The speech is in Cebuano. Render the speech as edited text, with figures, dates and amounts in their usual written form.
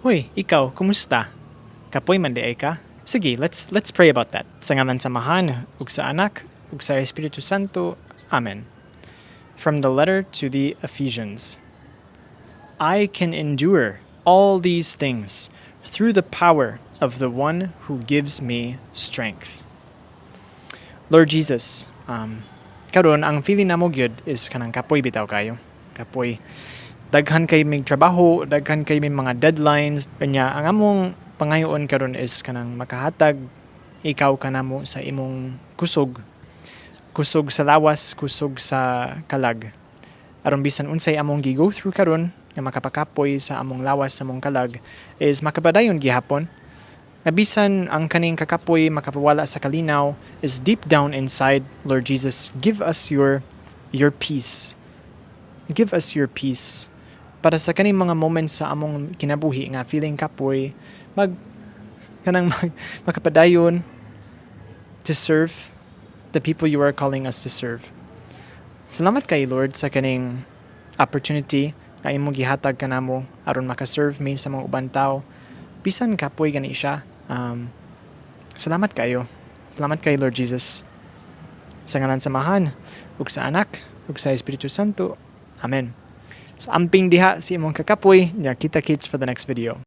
Hoy, ikaw, kumusta? Kapoy man diay ka? Sige, let's pray about that. Sa ngalan sa Amahan, ug sa Anak, ug sa Espiritu Santo. Amen. From the letter to the Ephesians. I can endure all these things through the power of the one who gives me strength. Lord Jesus, karon ang feeling namo gyud is kanang kapoy bitaw kayo. Kapoy. Daghan kay mig trabaho, daghan kay may mga deadlines. Kanya ang among pangayoon karon is kanang makahatag ikaw kanamo sa imong kusog. Kusog sa lawas, kusog sa kalag. Aron bisan unsay among gi-go through karon nga makapakapoy sa among lawas, sa among kalag, is makapadayon gihapon. Nga bisan ang kaning kakapoy makapawala sa kalinaw, is deep down inside, Lord Jesus, give us your peace. Give us your peace. Para sa kaning mga moments sa among kinabuhi nga feeling kapoy, mag kanang mag, makapadayon to serve the people you are calling us to serve. Salamat kay Lord sa kaning opportunity nga imong gihatag kanamo aron makaserve mi sa mga uban tao. Bisan kapoy gani siya. Salamat kayo. Salamat kay Lord Jesus. Sa ngalan sa Amahan, ug sa Anak, ug sa Espiritu Santo. Amen. So amping diha sa imong kakapoy, nya kita kits for the next video.